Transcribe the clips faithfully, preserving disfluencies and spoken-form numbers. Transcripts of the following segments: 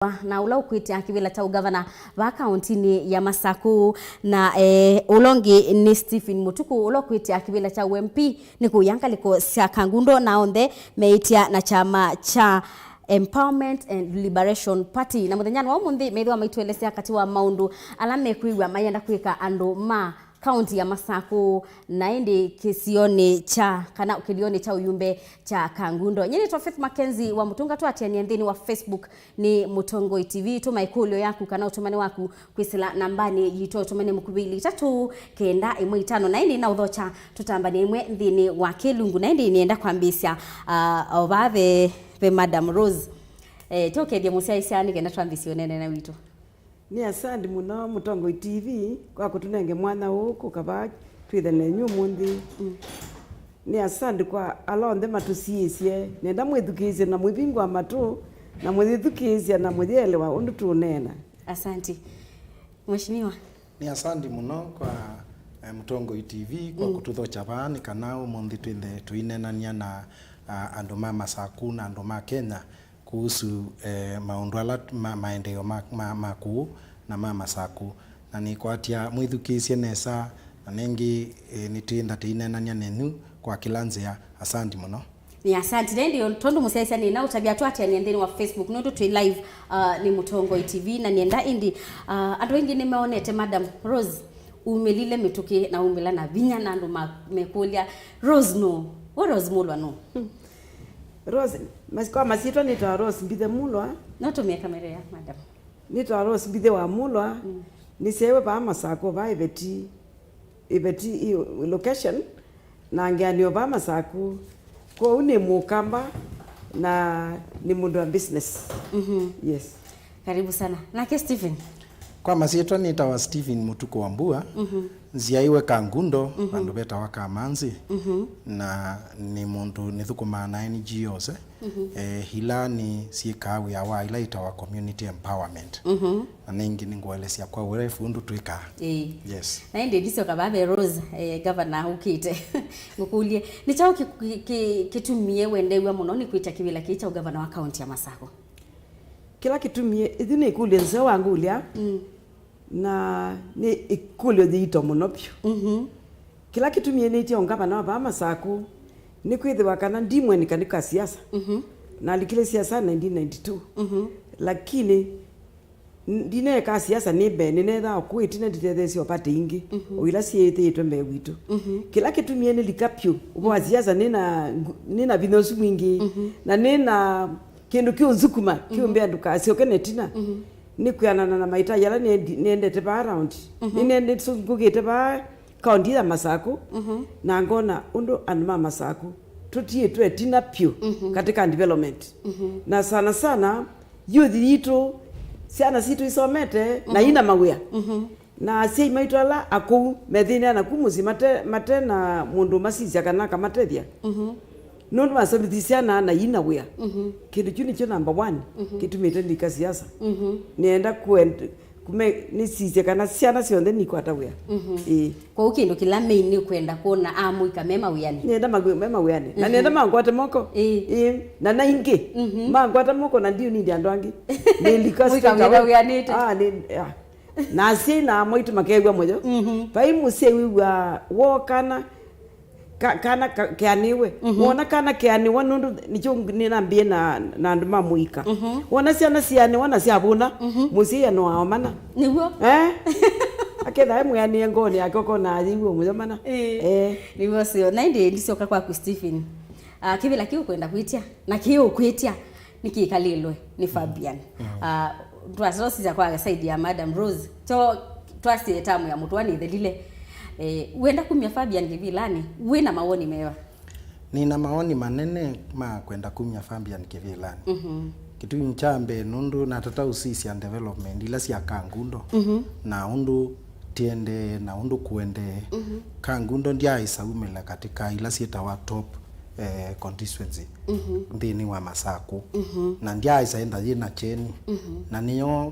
na ũla ũkwĩtĩa kĩvĩla kya ũgavana va kauntinĩ ya Masaku, na eh, ũla ũngĩ nĩ Stephen Mutuku, ũla ũkwĩtĩa kĩvĩla kya U M P nĩ kũya ngalĩko sya Kangundo, na onthe meĩtya na kyama kya Empowerment and Liberation Party. Na mũthenyanĩ wa ũmũnthĩ, methĩwa maitũelesya katĩ wa maũndũ ala mekwĩw'a mayenda kwĩka andũ ma kaunti ya Masaku, na ĩndĩ kĩsionĩ kya, kana kĩlĩonĩ kya ũyumbe kya Kangundo. Nyie nĩtwa Faith Mackenzie wa Mũtũnga, twaatĩanĩa nthĩnĩ wa Facebook nĩ Mũtongoi T V. Tũma ĩkũlyo yaku kana ũtũmane waku kwĩsĩla nambanĩ yitũ, ũtũmane mũkuvĩ ili itatũ kenda ĩmwe itano. Na ĩndĩ na ũthokya tũtambane ĩmwe nthĩnĩ wa kĩlungu. Na ĩndĩ nĩenda kwambĩĩsya, ah, o vaa ve, ve Madam Rose. Eh, tũkethye mũsyaĩĩsya nĩ kenda twambĩĩsye ũneenany'a witũ. Nĩ asandi mũno Mũtongoi T V kwa kũtũnenge mwanya ũũ kũka vaa twĩthane nenyu ũmũnthĩ. Mm. Nĩ asandi kwa ala onthe matũsiĩĩsye. Nenda mwĩthukĩĩsye na mwĩvingũa matũ, na mũyĩthukĩĩsya na mũyĩelewa ũndũ tũũneena. Asante. Mheshimiwa. Nĩ asandi mũno kwa, eh, Mũtongoi T V kwa, mm, kũtũthokya vaa nĩ kana ũmũnthĩ twĩthe tũineenany'a na, ah, andũ ma Masaku na andũ ma Kenya kuhusu, eh, maũndũ ala ma, maendeeo ma, ma, ma kũũ na ma Masaku. Na nĩkwatya mwĩthukĩĩsye nesa, na nĩngĩ, eh, nĩtwĩenda tũineenany'a nenyu kwa kĩla nzĩa. Asandi mũno. Nĩ asante. Na ĩndĩ tondũ mũsyaĩĩsya nĩ na ũtavya, twaatĩanĩa nthĩnĩ wa Facebook nũndũ twĩ live, uh, nĩ Mũtongoi T V, na nĩenda ĩndĩ, uh, andũ aingĩ nĩmeonete Madam Rose umĩlile mĩtũkĩ na umĩla na vinya, na andũ ma, mekũlya, "Rose nũ? We Rose Mulwa nũ?" Rose, mas-, kwa masyĩtwa nĩtawa Rose Mbithe Mulwa. No tũmĩe kamera ya, madam. Nĩtawa Rose Mbithe wa Mulwa. Mm. Nĩsyaĩwe vaa Masakũ, vaa Iveti, Iveti i location, na ngeanĩo vaa Masakũ. Kwoou nĩ Mũkamba na nĩ mũndũ wa business. Mhm. Yes. Karibu sana. Nake Stephen? Kwa masyĩtwa nĩtawa Stephen Mũtuku wa Mbua. Mhm. Nzyaĩwe Kangundo, mhm, vandũ vetawa Kamanzi, mhm, na nĩ mũndũ nĩthũkũmaa na N G Os, eh, mhm, eh, ila nĩ syĩkaa wĩa wa ila itawa community empowerment. Mhm. Na nĩngĩ nĩngũelesya kwa ũrefu ũndũ twĩkaa. Ĩĩ. Yes. Na ĩndĩ ndisyoka vaa ve Rose, eh, gavana ũkĩte. Ngũkũlye, nĩ kyaũ kĩ-, kĩ-, kĩ-, kĩtumie wendew'a mũno nĩ kwĩtya kĩvĩla kĩĩ kya ũgavana wa kaunti ya Masakũ? Kĩla kĩtumie, ĩthi nĩ ĩkũlyo nzeo wangũlya. Mm. Na nĩ ĩkũlyo yĩito mũno vyũ. Mhm. Kĩla kĩtumie nĩtye ũngavana wa vaa Masakũ, nĩ kwĩthĩwa kana ndimwenĩka nĩ ka siasa. Mhm. Nalikile siasa nineteen ninety-two. Mhm. Lakini n-, ndineeka siasa nĩ mbee, nĩneethaa kũu ĩtina nditetheesye o party ingĩ, mhm, o ila syĩthĩĩtwe mbee witũ. Mhm. Kĩla kĩtumie nĩlika vyũ ũvoo wa siasa nĩna ngu-, nĩna vinya ũsu mwingĩ, mhm, na nĩna kĩndũ kĩũnzukuma, mhm, kĩũmbĩa ndũkasyoke na ĩtina. Mhm. Nĩ kwĩanana na maitaji ala nĩendi-, nĩendete vaa around. Mhm. Nĩnĩsũngũkĩte vaa kaunti ya Masakũ, mhm, na ngona ũndũ andũ ma Masakũ tũtiĩtwe ĩtina vyũ, mhm, katika development. Mhm. Na sana sana, youth yitũ, syana sitũ isomete, na, mhm, ina mawĩa. Mhm. Na asyai maitũ ala akũu methĩnĩa naku mũsyĩ mate, mate na mũndũ ũmasisya kana akamatethya. Mhm. Nũndũ masomithie syana na ina wĩa. Mhm. Kĩndũ kyu nĩkyo number one, mhm, kĩtumĩte ndika siasa. Mhm. Nĩenda kũend-, kũme-, nĩsisye kana syana syonthe nikwata wĩa. Mhm. Ĩĩ. Kwoou kĩndũ kĩla main nĩ kwenda kwona amũika me mawĩanĩ. Nĩenda mawĩ-, me mawĩanĩ. Na, mhm, nĩenda mangwate moko. Ĩĩ. Ĩĩ. Na naingĩ, mhm, mangwata moko na ndiũ nindi andũ angĩ. Nĩlika mũika straight away. Wĩanĩte. Ah, nĩ, ah. Na asyai na amwe aitũ makew'a mũyo. Mhm. Vai mũsyai wĩw'aa woo kana, ka-, kana ka-, keanĩwe. Mhm. Wona kana keanĩwa nũndũ nĩkyo nĩnambĩĩe na, na andũ ma mũika. Mhm. Wona syana sianĩwa na syavũna, mhm, mũsyai anoaa mana. Nĩw'o. Eh? Aketha e mwĩanĩe ngoonĩ yake ũkona ayĩw'a mũyo mana. Ĩĩ. Eh. Nĩw'o sio. Na ĩndĩ ndisyoka kwaku Stephen. Ah, kĩvĩla kĩu kwenda kwĩtya, na kĩu kwĩtya. Nĩkĩkalĩlwe nĩ Fabian. Mm. Ah, twasosisya kwa side ya Madam Rose. Kyo twasye tamu ya mũtũa nĩthelile. Eh, wenda kumya Fabian kĩvĩlanĩ, wĩna mawoni meva? Nĩna mawoni manene ma kwenda kumya Fabian kĩvĩlanĩ. Mhm. Kĩtumi kya mbee nũndũ natata ũsisya development ila sya Kangundo, mhm, na ũndũ tiendee na ũndũ kũendee. Mhm. Kangundo ndyaĩsa umĩla katika ila syĩtawa top eh, constituency, mhm, nthĩnĩ wa Masakũ. Mhm. Na ndyaĩsa enda yĩna kyeni. Mhm. Na nĩyo,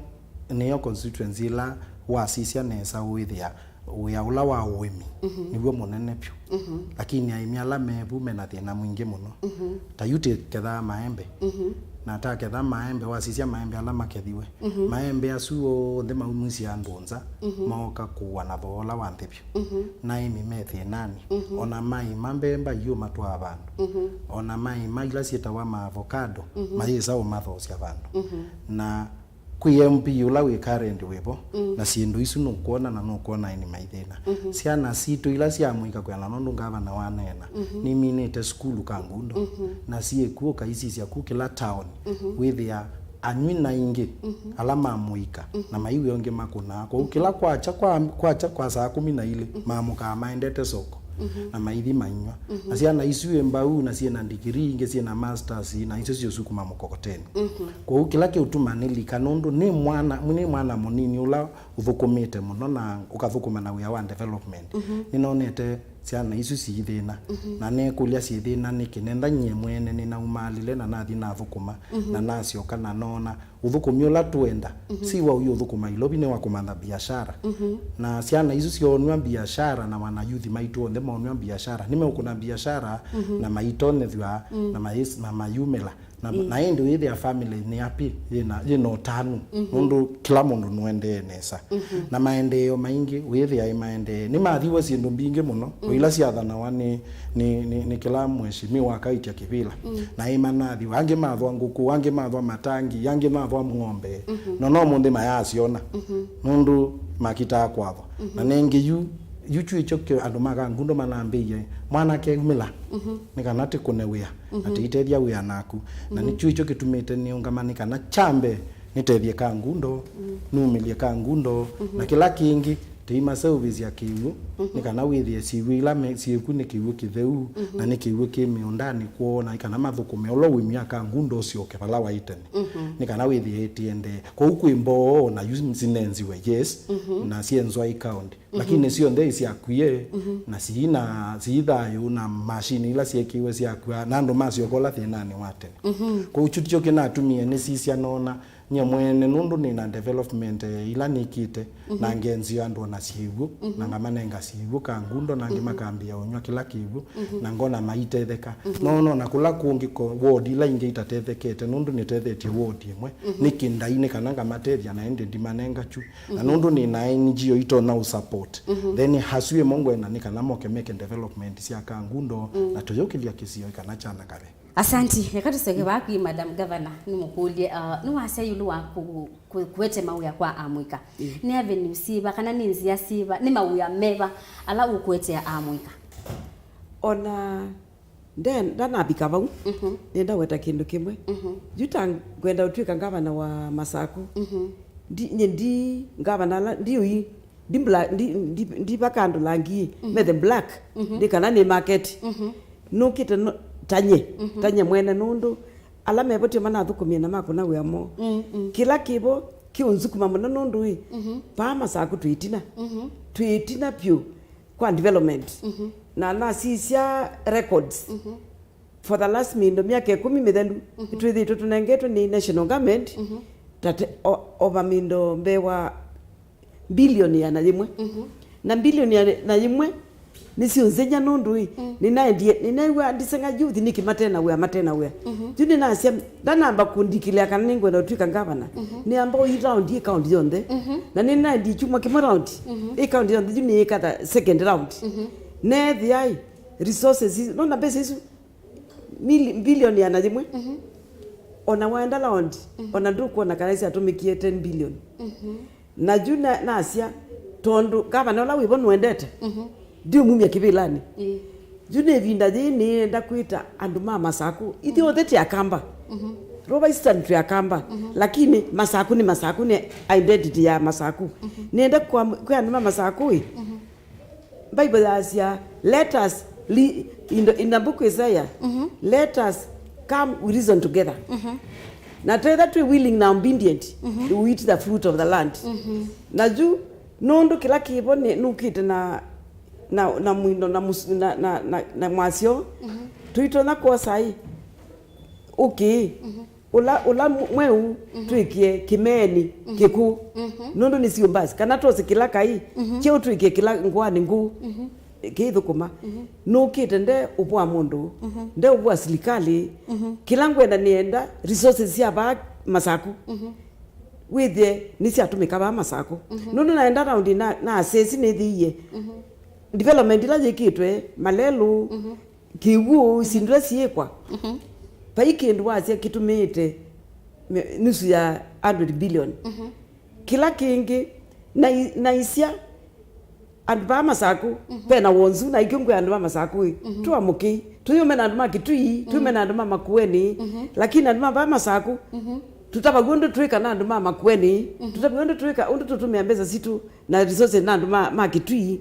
nĩyo constituency ĩla wasisya nesa wĩthĩa wĩa ũla wa ũĩmi, mhm, nĩw'o mũnene vyũ. Mhm. Lakini aĩmi ala mevu mena thĩna mwingĩ mũno. Mhm. Ta yu tĩkethaa maembe. Mhm. Na ataketha maembe, wasisya maembe ala makethiwe. Mhm. Maembe asu onthe maumisye andũ nza, mhm, mooka kũua na thoola wa nthĩ vyũ. Mhm. Na aĩmi me thĩnanĩ. Mhm. Ona maĩma mbemba iũ matwaa vandũ. Mhm. Ona maĩma ila syĩtawa maavocado, mhm, mayĩsa ũmathoosya vandũ. Mhm. Na kwĩ M P ũla wĩ current wĩvo, mm, na syĩndũ isu nũkwona na nũkwona aĩmi maithĩna. Mhm. Syana sitũ ila sya mũika kwĩana nũndũ ngavana waneena, mhm, niminĩte sukulu Kangundo, mhm, na syĩkw'o ũkaisisya ku kĩla taoni, mhm, wĩthĩa anyw'i na ingĩ, mhm, ala ma mũika, mhm, na maiw'e ũngĩ makũnaa. Kwoou kĩla kwakya kwa, kwakya kwa saa kũmi na ilĩ, mhm, maamũkaa maendete soko, mhm, na maithi mainyw'a. Mhm. Na syana isu ĩ mbau, na syĩ na ndikirii, ingĩ syĩ na masters, na isu syosukuma mkokoteni. Mhm. Kwoou kĩla kĩũtuma nĩlika, nũndũ nĩ mwana, nĩ mwana mũnini ũla ũthũkũmĩte mũno na ũkathũkũma na wĩa wa development. Mhm. Nĩnonete syana isu siithĩna, mhm, na neekũlya syĩthĩna nĩkĩ. Nenda nyie mwene nĩnaumaalile na nathi nathũkũma, mhm, na nasyoka na noona ũthũkũmi ũla tũenda, mhm, si wa ũyũ ũthũkũma Ilovi, nĩ wa kũmantha biashara. Mhm. Na syana isu syoonw'a biashara na wanayuthi maitũ onthe moonw'a biashara, nĩmeũkũna biashara, mhm, na maitonyethw'a, mm, na mayĩs-, na mayumĩla. Na, mm, na ĩndĩ wĩthĩa family nĩ happy, yĩna, yĩna ũtanu, mhm, nũndũ kĩla mũndũ nũendee nesa. Mhm. Na maendeeo maingĩ wĩthĩa ĩ maendee. Nĩmathiwe syĩndũ mbingĩ mũno, o, mm, ila syathanawa nĩ, nĩ, nĩ, nĩ kĩla mheshimiwa akaitya kĩvĩla. Mm. Na ĩ manathiwa, angĩ mathwa ngũkũ, angĩ mathwa matangi, angĩ mathwa ng'ombe. Mhm. Na no mũnthĩ mayasyona, mhm, nũndũ makitaa kwathwa. Mhm. Na nengĩ yu, yu kyuĩkyo kĩ andũ ma Kangundo manambĩie, mwanake umĩla, mhm, nĩ kana tĩkũne wĩa. Na, mhm, tĩitethya wĩa naku. Na, mhm, nĩkyo ĩkyo kĩtumĩte nĩũngama nĩ kana kya mbee nĩtethye Kangundo, mm, numĩlye Kangundo, mhm, na kĩla kĩngĩ tĩimaseũvĩsya kĩw'ũ, mhm, nĩ kana wĩthĩe syĩw'ũ ila me-, syĩku nĩ kĩw'ũ kĩtheu, mhm, na nĩ kĩw'ũ kĩ mĩũndanĩ kwoo, na nĩ kana mathũkũme ũla ũĩmi wa Kangundo ũsyoke vala waĩ tene. Mhm. Nĩ kana wĩthĩe ĩtiendee. Kwoou kwĩ mboo na yu sinenziwe, yes, mhm, na syenzwa ĩ county. Mhm. Lakini syonthe isyakuie, mhm, na siina, sii thayũ na mashini ila syekiwe syakua, na andũ masyoka ũla thĩnanĩ wa tene. Mhm. Kwoou kyu tikyo kĩnatumie nĩsisya nona nyie mwene, nũndũ nĩna development, eh, ila nĩkĩte, mhm, na ngenzio andũ ona syĩw'ũ, mhm, na ngamanenga syĩw'ũ Kangundo, na angĩ, mhm, makambĩa ũnyw'a kĩla kĩw'ũ, mhm, na ngona maitetheka. Mhm. No nona kũla kũngĩ ko ward ila ingĩ itatethekete, nũndũ nĩtethetye ward ĩmwe, mhm, nĩkĩ ndai nĩ kana ngamatethya, na ĩndĩ ndimanenga kyu. Na, mhm, nũndũ nĩ na N G O itonya ũ support, mhm, then asu ĩmo ngwenda nĩ kana moke meke development sya Kangundo, mm, na tũyũkĩlya kĩsio kana kyanangave. Asanti. Eka tũseke vaa kwĩ Madam Governor, nĩmũkũlye, uh, nĩwasya ĩũlũ wa ku-, ku-, kũete mawĩa kwa amũika. Mm. Nĩ avenue syĩva kana nĩ nzĩa syĩva, nĩ mawĩa meva ala ũkũetea amũika? Ona Nde-, ndanavika vau, mhm, nĩenda weta kĩndũ kĩmwe. Mhm. Yu ta ngwenda ũtw'ĩka ngavana wa Masaku. Mhm. Ndi, nye ndi ngavana ala, ndi ũi, ndi bla-, ndi, ndi, ndi vaka andũ langi, mhm, methe black, mhm, nĩ kana nĩ market. Mhm. Nũkĩte no-, ta nye, mhm, ta nye mwene nũndũ ala mevo tio manathũkũmie na makũna wĩa moo. Mm, mm. Kĩla kĩvo kĩũnzukuma mũno nũndũ ĩ, mhm, vaa Masaku twĩ ĩtina. Mhm. Twĩ ĩtina vyũ kwa development. Mhm. Na nasisya records. Mhm. For the last mĩindo myaka ĩkũmi mĩthelu, mhm, nĩtwĩthĩĩtwe tũnengetwe nĩ national government, mhm, ta te-, o-, over mĩindo mbee wa bilioni ĩana yĩmwe. Mhm. Na bilioni ĩana yĩmwe nĩsyũnzenya nũndũ ĩ, mm, nĩnaendie, nĩneew'a ndiseng'a youth nĩkĩ mate na wĩa, mate na wĩa. Mhm. Yu nĩnasya, ndanamba kũndikilĩa kana nĩngwenda ũtw'ĩka ngavana, mhm, nĩamba ũi round ĩ county yonthe. Mhm. Na nĩnaendie kyumwa kĩmwe round, mhm, ĩ county yonthe, yu nĩĩkatha second round. Mhm. Neethĩa ĩ, resources isu, nona mbesa isu, mili-, bilioni ĩana yĩmwe. Mhm. Ona waenda round, mhm, ona ndũkwona kana isyatũmĩkie ten billion. Mhm. Na yu na-, nasya, tondũ ngavana ũla wĩvo nũendete, mhm, ndiũmumya kĩvĩlanĩ. Ĩĩ. Yu nĩ ĩvinda yĩĩ nĩenda kwĩta andũ ma Masaku. Ithyonthe twĩ Akamba. Mhm. Rova Eastern twĩ Akamba. Mhm. Lakini Masaku nĩ Masaku, nĩ identity ya Masaku. Mhm. Nĩenda kwa, kwĩ andũ ma Masaku ĩ. Mhm. Bible yasya, "Let us li-, in the, in the book Isaiah, mhm, let us come, we reason together." Mhm. Na twetha twĩ willing na obedient, mhm, we eat the fruit of the land. Mhm. Na yu, nũndũ kĩla kĩvo nĩ, nũkĩte na, na, na mwindo, na mus-, na, na, na, na mwasyo, mhm, tũitonya kwosa ĩ, ũkĩ. Mhm. Ũla, ũla mweũ, mhm, twĩkĩe kĩmeeni, mhm, kĩkũũ. Mhm. Nũndũ nĩ syũmbasi. Kana twose kĩla kaĩ, mhm, kyeũ twĩkĩe kĩla ngũanĩ ngũũ. Mhm. kĩithũkũma, nũkĩte nde ũvũa mũndũ, nde ũvũa silikalĩ. Kĩla ngwenda nĩenda resources sya vaa Masaku wĩthĩe nĩsyatũmĩka vaa Masaku. Nũndũ naenda raundi na, na assess nĩthĩie development ila yĩkĩtwe, malelũ, kĩw'ũ, syĩndũ ila syĩkwa. Vai kĩndũ wasya kĩtũmĩĩte me- nusu ya hundred billion. Kĩla kĩngĩ, nai- naisya andũ vaa Masaku, vena wonzu, na ikyo ngwĩa andũ ma Masaku ĩ, tũamũkĩi. Tũyume na andũ ma Kitui, tũyume na andũ ma Makueni, lakini andũ ma vaa Masaku, tũtavaw'e ũndũ twĩka na andũ ma Makueni, tũtavaw'e ũndũ twĩka, ũndũ tũtũmĩa mbesa sitũ na resources na andũ ma, ma Kitui.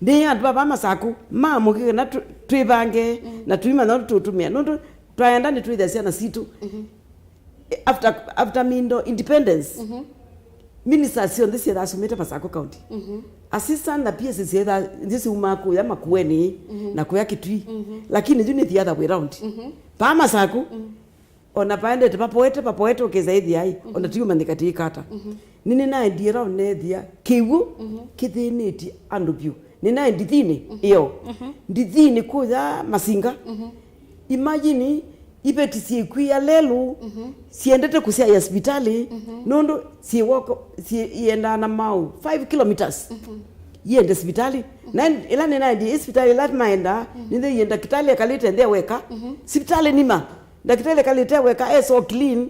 Nĩ andũ ma vaa Masaku maamũkĩe kana tũ- twĩvange na tũimanya ũndũ tũtũmĩa. Nũndũ twaenda nĩtwĩthĩa syana sitũ. After, after Mindo independence, ministers syonthe syethaa sumĩte Masako County. Assistant na P S syethaa nthĩ siumaa kũya Makueni na kũya Kitui. Lakini yu nĩ the other way round. Vaa Masako, ona vaendete vapoete, vapoete ũkĩsa ĩthiai, ona tiumanyĩka tiikata. Nĩnĩnaendie round neethĩa kĩw'ũ kĩthĩnĩtye andũ vyũ. Nĩnaĩ ndithinĩ ĩyo. Ndithinĩ kũya Masinga. Imagine, iveti syĩkwia lelũ, syendete kũsyaĩa sivitalĩ, nũndũ syĩ woko, syĩ- iendaa na maũ five kilometers. Iende sivitalĩ. Na en- ĩla nĩnaendie, ĩ sivitalĩ ĩla maendaa, nĩnthĩie ndakĩtalĩ ekalĩte nthĩ weka. Sivitalĩ nima, ndakĩtalĩ ekalĩte weka, e so clean,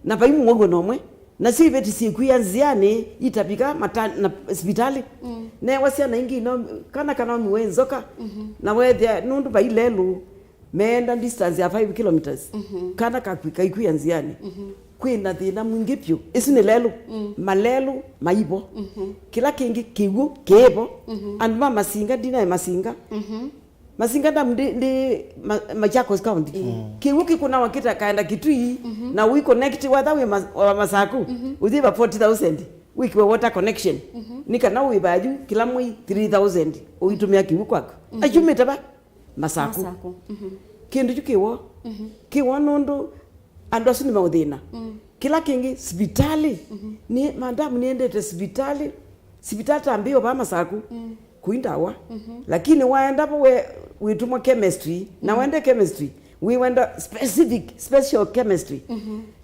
na vai mũwau ona ũmwe. Nasyo iveti syĩkwia nzĩanĩ itavika mata- na sivitalĩ. Newa syana ingĩ ino, kana kanomiwe nzoka, na weethĩa nũndũ vai lelũ, meenda distance ya five kilometers, kana kakwi- kaikwia nzĩanĩ. Kwĩna thĩna mwingĩ vyũ. Ĩsu nĩ lelũ. Malelũ maivo. Kĩla kĩngĩ kĩw'ũ kĩĩvo. Andũ ma Masinga, ndinaĩ Masinga. Masinga Dam ndi, ndi ma, Machakos County. Kĩw'ũ kĩkũnawa kĩtakaenda Kitui, na ũi connect watha wĩ ma, wa Masaku, ũthiĩ va forty thousand, wĩkiwe water connection. Nĩ kana wĩ vaa yu kĩla mwei three thousand, ũitũmĩa kĩw'ũ kwaku. Ayumĩte va? Masaku. Masaku. Kĩndũ kyu kĩwo. Kĩwo nũndũ andũ asu nĩ maũthĩna. Kĩla kĩngĩ, sivitalĩ. Nĩ, madam, nĩendete sivitalĩ. Sivitalĩ ta mbĩo vaa Masaku. Kũi ndawa. Lakini waenda vo we wĩtũmwa chemistry, na wende chemistry, wĩwenda specific, special chemistry.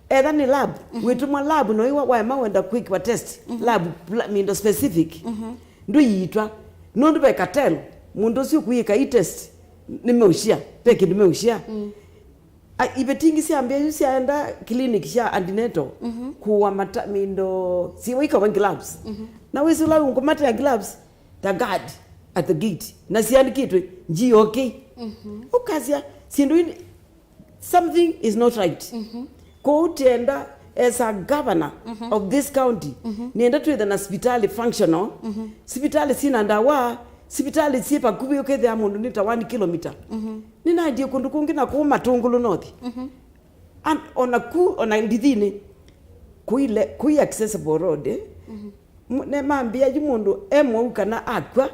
Etha nĩ lab, wĩtũmwa lab, no iwa waema wenda kwĩkĩwa test, lab, la- mindo specific. Ndũiitwa. Nũndũ ve cartel, mũndũ ũsu ũkwĩka i test, nĩmeũshia, ve kĩndũ meũshia. A, iveti ingĩ syambĩa yu syaenda clinic sya antenatal, kũwa mata- mindo, siwa ikawa gloves. Na wĩsĩ ũla ũngũmatea gloves, the guard at the gate, na siandĩkĩtwe G O K. Ũkasya, syĩndũ ini, something is not right. Kwoou tienda, as a governor of this county, nienda twĩthe na sivitalĩ functional, sivitalĩ syĩna ndawa, sivitalĩ syĩ vakuvĩ, ũkethĩa mũndũ nĩ ta one kilometer. Nĩnaendie kũndũ kũngĩ na kũu Matũngũlũ North. And ona ku, ona ndithinĩ, kũile, kũi accessible road, eh? M- ne mambĩa yu mũndũ e mwau kana akw'a,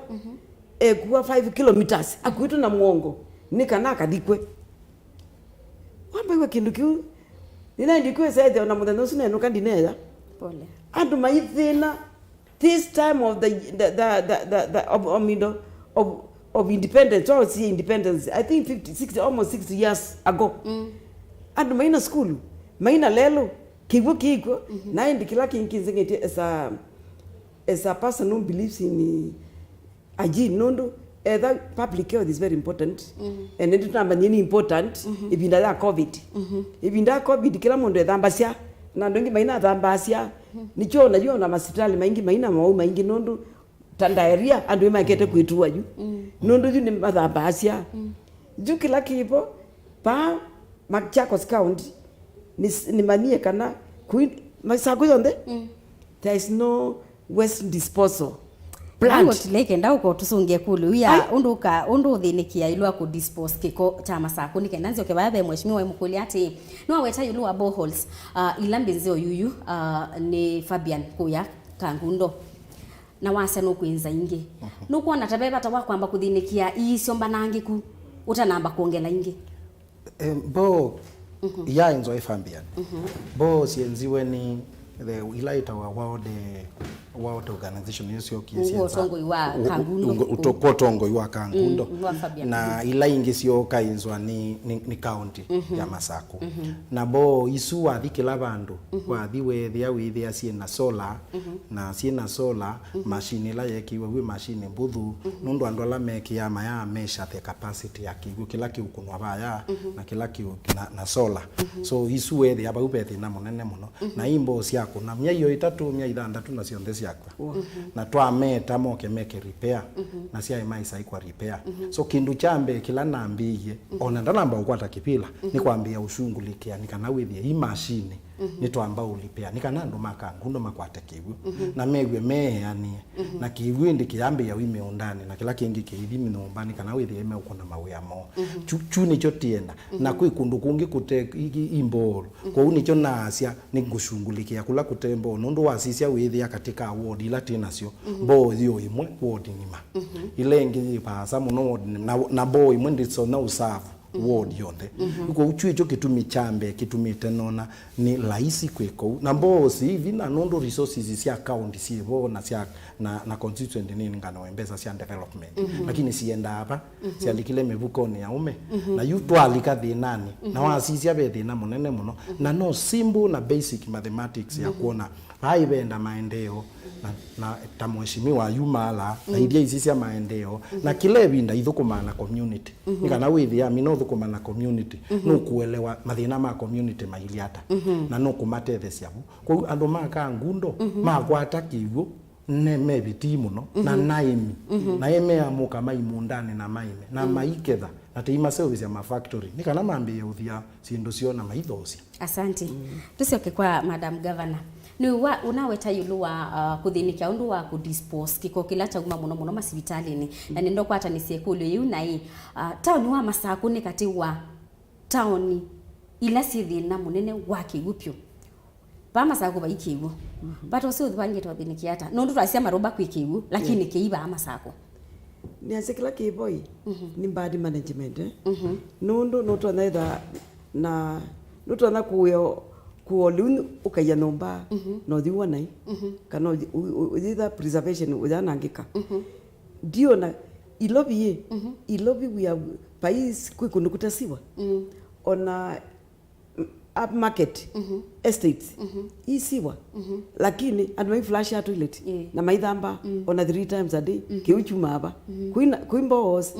ekua five kilometers, akuĩtwe na mũongo, nĩ kana akathikwe. Wambaiwa kĩndũ kĩu, nĩnaendie kwĩsa ethĩa ona mũthenya ũsu nenũka ndineya. Pole. Andũ maithĩna, this time of the, the, the, the, the, the of, of, of, of independence, or si independence, I think fifty, sixty, almost sixty years ago. Andũ maina sukulu, maina lelũ, kĩw'ũ kĩkw'o, na ĩndĩ kĩla kĩngĩ kĩnzeng'etie as a, as a person who believes in hygiene, nũndũ etha public health is very important, and nĩtũtambanyie nĩ important ĩvinda ya covid. Ĩvinda ya covid kĩla mũndũ ethambasya, na andũ aingĩ mainathambasya, nĩkyo ona yu ona masivitalĩ maingĩ maina mawau maingĩ nũndũ ta diarrhea, andũ nĩmaekete kwĩtua yu. Nũndũ yu nĩmathambaasya. Yu kĩla kĩvo, vaa Machakos County, nĩ, nĩmanyie kana kui, Masaku yonthe, there is no waste disposal plant. Nĩw'o tũlekenda ũko tũsũngĩe kũlyo wia. Ai. Ũndũ ũka, ũndũ ũthĩnĩkĩa ĩlũ wa kũ dispose kĩko kya Masaku, nĩ kenda nzyoke vaya ve mheshimiwa wamũkũlya atĩ, nĩwaweta ĩũlũ wa boreholes, uh, ila mbĩ nzeo yuyu, uh, nĩ Fabian kũya Kangundo. Na wasya nũkwĩnza ingĩ. Nũkwona ta ve vata wa kwamba kũthĩnĩkĩa iisyo mbanangĩku ũtanamba kwongela ingĩ? Eh, mboo iyaenzwa ĩ Fabian. Mboo syenziwe nĩ the, ila ĩtawa World, eh, World Organization nĩyo syokie. Ũguo ũtongoi wa Kangundo. Kwa ũtongoi wa Kangundo. Mm, wa Fabian. Na ila ingĩ syooka inzwa nĩ, nĩ, nĩ county ya Masaku. Na mboo isu wathi kĩla vandũ, wathi weethĩa wĩthĩa syĩ na solar, na syĩ na solar, machine ĩla yeekĩiwe wĩ machine mbũthũ, nũndũ andũ ala mekĩaa mayaa measure the capacity ya kĩw'ũ kĩla kĩũkũnwa vaya, na kĩla kĩũ na, na solar. So isu weethĩa vau ve thĩna mũnene mũno. Na i mboo syakũna myei o ĩtatũ, myei thanthatũ na syonthe syakw'a. Na twameta moke meke repair, na syaĩ maisa ikwa repair. So kĩndũ kya mbee kĩla nambĩĩie, ona ndanamba ũkwata kĩvĩla, nĩ kwambĩĩa ũsungulĩkĩa nĩ kana wĩthĩe i machine nĩ twamba ũ repair, nĩ kana andũ ma Kangundo makwate kĩw'ũ, na mew'e meeanĩe. Na kĩw'ũ ĩndĩ kĩyambĩĩa wi mĩũndanĩ, na kĩla kĩngĩ kĩithi nyũmba, nĩ kana wĩthĩe meũkũna mawĩa moo. Kyu, kyu nĩkyo tienda. Na kwĩ kũndũ kũngĩ kũte i, i, i mboo. Kwoou nĩkyo naasya nĩngũsungulĩkĩa kũla kũte mboo, nũndũ wasisya wĩthĩa katĩ ka ward ila twĩ nasyo, mboo yĩ o ĩmwe ward ng'ima. Ila ingĩ yĩ vaasa mũno ward ng'ima, na, na mboo ĩmwe ndĩtonya ũsavu ward yonthe. Kwoou kyu ĩkyo kĩtumi kya mbee kĩtumĩte nona nĩ laisi kwĩka ũu. Na mboo syĩ vinya nũndũ resources sya county syĩ vo na sya, na, na constituency nĩ nganĩwe mbesa sya development. Lakini siendaa va? Syalikile mĩvukonĩ ya ũme. Na yu twalika thĩnanĩ, na wasisya ve thĩna mũnene mũno. Na no simple na basic mathematics ya kwona vai venda maendeeo, na, na ta mheshimiwa yu mala, na iria isisya maendeeo, na kĩla ĩvinda ithũkũmaa na community. Nĩ kana wĩthĩa, mina ũthũkũma na community, nũkũelewa mathĩna ma community mailyĩ ata, na nũkũmatetheesya vu. Kwoou andũ ma Kangundo makwata kĩw'ũ, ne me vitii mũno, na naĩmi, na ĩmeamũka mai mũũndanĩ na maĩme, na maiketha, na teimaseũvĩsya ma factory, nĩ kana mambĩĩe ũthia syĩndũ syoo na maithoosya. Asante. Tũsyoke kwa Madam Governor. Nĩ wa, ũnaweta ĩũlũ wa, uh, kũthĩnĩkya ũndũ wa kũ dispose kĩko kĩla kyauma mũno mũno masivitalĩnĩ. Na nĩndokwatanĩsya ĩkũlyo yĩu naĩ, uh, taoni wa Masakũ nĩ katĩ wa taoni ila syĩ thĩna mũnene wa kĩw'ũ vyũ. Vaa Masakũ vai kĩw'ũ. Vata ũsu ũthi vangĩ twathĩnĩkĩa ata? Nũndũ twasya Maroba kwĩ kĩw'ũ, lakini kĩi vaa Masakũ. Nĩasya kĩla kĩ voi nĩ bad management, eh? Nũndũ nũtonya ĩtha na nũtonya kũĩa, kũĩa lĩu ũkaia nyũmba na ũthi w'o naĩ, kana ũthi, ũ-, ũ-, ũyĩtha preservation ũyanangĩka. Ndiona Ilovi ĩ, Ilovi we are, vai s-, kwĩ kũndũ kũtasiwa. Ona up market, estates, isiwa. Lakini andũ mai flush a toilet na maithamba ona three times a day. Kĩu kyumaa va? Kwĩ na, kwĩ mboos.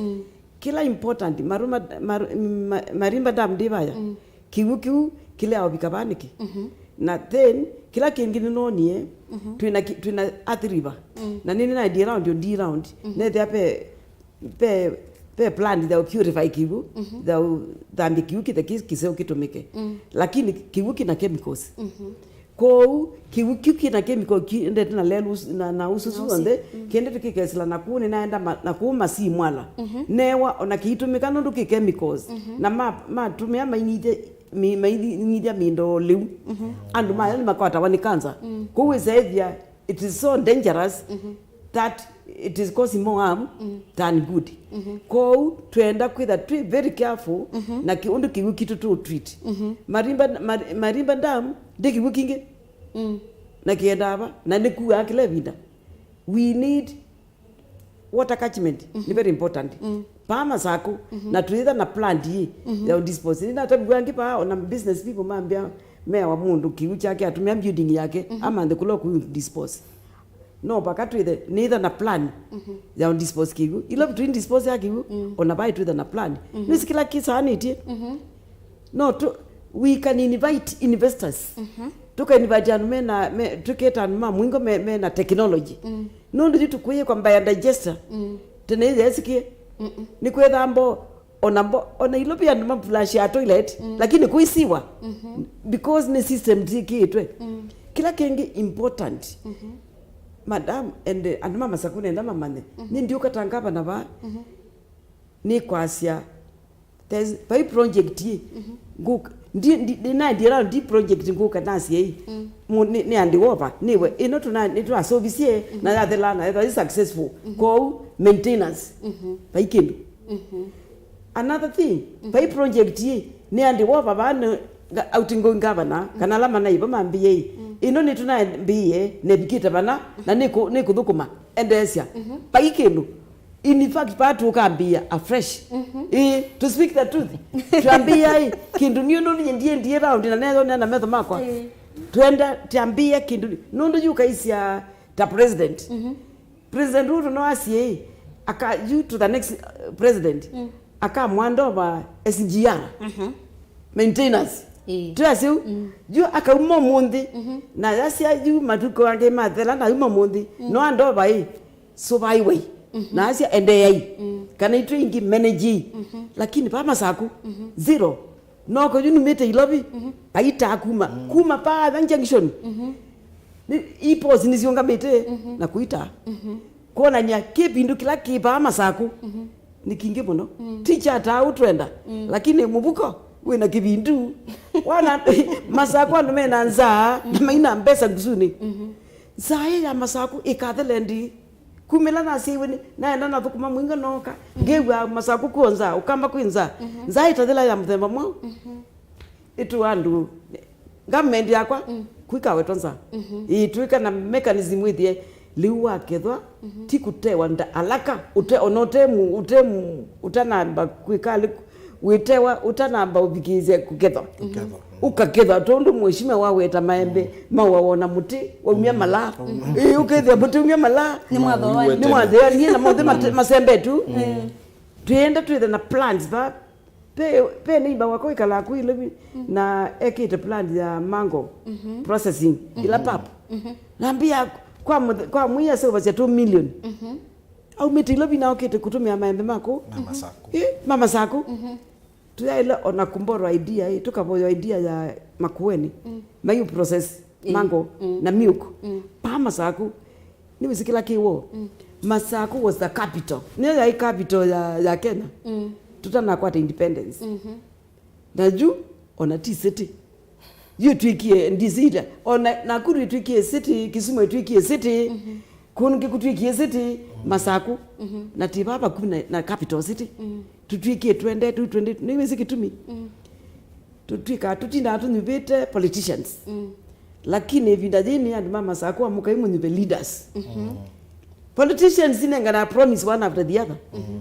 Kĩla important, Maruma, Mar-, ma-, Marimba Dam ndĩ vaya. Kĩw'ũ kĩu kĩlea ũvika vaa nĩkĩ? Na then, kĩla kĩngĩ nĩnonie, twĩna ki-, twĩna Athi River. Na nĩnĩ naendie round, yo ndi round. Nethĩa ve ve, ve plan ya purify kĩw'ũ, ya ũthambya kĩw'ũ kĩthe kĩ-, kĩseo kĩtũmĩke. Lakini kĩw'ũ kĩna chemicals. Kwoou kĩw'ũ kĩu kĩna chemical kĩendete na lelũ ũsu-, na, na ũsusu w'onthe, kĩendete kĩkesĩla na kũu nĩnaenda ma-, na kũu Masii Mwala. Newa ona kĩitũmĩka nũndũ kĩ chemicals. Na ma-, matũmĩa mainyithya, mi-, mainyithya mĩndoo lĩu. Andũ mayo nĩmakwatawa nĩ cancer. Kwoou wĩsaĩthya it is so dangerous that it is causing more harm than good. Kwoou twenda kwĩtha twĩ very careful na kĩ-, ũndũ kĩw'ũ kitũ tũ treat. Marimba, Mar-, Marimba Dam ndĩ kĩw'ũ kingĩ. Na kĩendaa va, na nĩkuaa kĩla ĩvinda. We need water catchment, nĩ very important. Paa Masakũ, na twĩtha na plant ĩ ya dispose. Nĩnataviw'a angĩ paa, ona business people mambĩa meawa mũndũ kĩw'ũ kyake atũmĩa building yake, amanthe kũla kũ dispose. No vaka twĩthe, nĩtha na plan ya dispose kĩw'ũ. Ila twĩ dispose ya kĩw'ũ, ona vai twĩtha na plan. Nĩsĩ kĩla kĩsaanĩtye. No tu, we can invite investors. Tũka invite andũ mena, me, tũketa andũ ma mũingo me, mena technology. Nũndũ yu tũkũyĩkwa biodigester. Tene yeesikie. Nĩ kwĩtha mbo, ona mbo, ona ilo pia andũ maflush ya toilet, lakini kuisiwa. Because nĩ system tikĩtwe. Kĩla kĩngĩ important. Madam, and, eh, andũ ma Masakũ nenda mamanye. Nĩ ndiũka ta ngavana va. Nĩ kwasya There's, vai project ĩ, ngũka, ndi, ndi, ndinaendie round ndi project ngũka nasya ĩ, mu-, nĩ, nĩ andi wova, nĩwe, ĩno tũna, nĩtwasovisye, na yathela, na yetha ĩ successful. Kwoou, maintenance, vai kĩndũ. Another thing, vai project ĩ, nĩ andi wova vaa nĩ, nga-, outgoing governor, kana ala manaivo mambĩĩe ĩ, ĩno nĩtũnambĩĩe, nevikĩte vana, na nĩkũ-, nĩkũthũkũma, endeesya. Vai kĩndũ. In fact, vaa tũkambĩĩa afresh. Ĩĩ, to speak the truth. Twambĩĩa ĩ, kĩndũ niĩ nũndũ nyie ndiendie round na neyonea na metho makwa. Ĩĩ. Twenda, twambĩĩa kĩndũ, nũndũ yu kaisya ta president. President Ruto no asie ĩ, aka, you to the next, uh, president. Akamwandova S G R. Maintenance. Ĩĩ. Twasya yu, yu akauma ũmũnthĩ. Na yasya yu matukũ angĩ mathela na auma ũmũnthĩ. No andova ĩ, sũvai wai. Na asya endeeai. Kana itwe ingĩ manage. Lakini pa Masaku, zero. Noko yu numĩte Ilovi, aitaa kuma. Kuma pa Junction. Nĩ, iposi nĩsiũngamĩte na kũitaa. Kwonany'a kĩvindu kĩla kĩ vaa Masaku nĩ kingĩ mũno. Ti kya taa ũtwenda, lakini mũvuko wĩna kĩvindu. Wana Masaku andũ mena nzaa na maina mbesa ngusunĩ. Nzaa ĩ ya Masaku ĩkathele ndi. Kumĩla nasyaiwe nĩ, naenda nathũkũma mũinga nooka. Ngew'a Masaku kwĩ nzaa, Ũkamba kwĩ nzaa. Nzaa ĩtathela ya mũthemba mwaũ. Ĩtũ andũ, government yakwa, kwĩkawetwa nzaa. Ĩtwĩka na mechanism wĩthĩe, lĩu wakethwa, ti kũtewa nda alaka, ũte, ona ũte mu-, ũte mu-, ũtanamba kwĩka alĩ, wĩtewa, ũtanamba ũvikĩĩsya kũkethwa. Kũkethwa. Ũkakethwa, tondũ mheshimiwa waweta maembe, maũa wona mũtĩ, waumya malaa. Ĩĩ, ũkethĩa mũtĩ umya malaa. Nĩ mwathooanie. Nĩ mwathooanie, na monthe mate-, masembetu. Twĩenda twĩthe na plans, va, Pe, pe neighbor wakwa wĩkalaa kũu Ilovi, na ekĩte plant ya mango processing, ila pap. Nambia kwa mũthe-, kwa mwei aseũvasya two million. Aumĩte Ilovi na okĩte kũtũmĩa maembe ma kũu. Ma Masaku. Ĩ, ma Masaku. Tũyaĩle ona kũmborrow idea, ĩ, tũkavoywa idea ya Makueni. Mayu process mango na milk. Pa Masaku. Nĩwĩsĩ kĩla kĩ woo? Masaku was the capital. Nĩyo yaĩ capital ya, ya Kenya. Tũtanakwata independence. Na yu, ona ti city. Yu ĩtw'ĩkie ndisita. Ona Nakuru ĩtw'ĩkie city, Kisumu ĩtw'ĩkie city. Kũngĩ kũtw'ĩkie city, Masaku. Na ti vaa vakuvĩ na, na capital city. Tũtw'ĩkie twendetwe, twendetwe. Nĩwĩsĩ kĩtumi? Tũtw'ĩkaa tũtindaa tũnyuvĩte politicians. Lakini ĩvinda yĩĩ nĩ andũ ma Masaku amũkai mũnyuve leaders. Politicians inengana promise one after the other.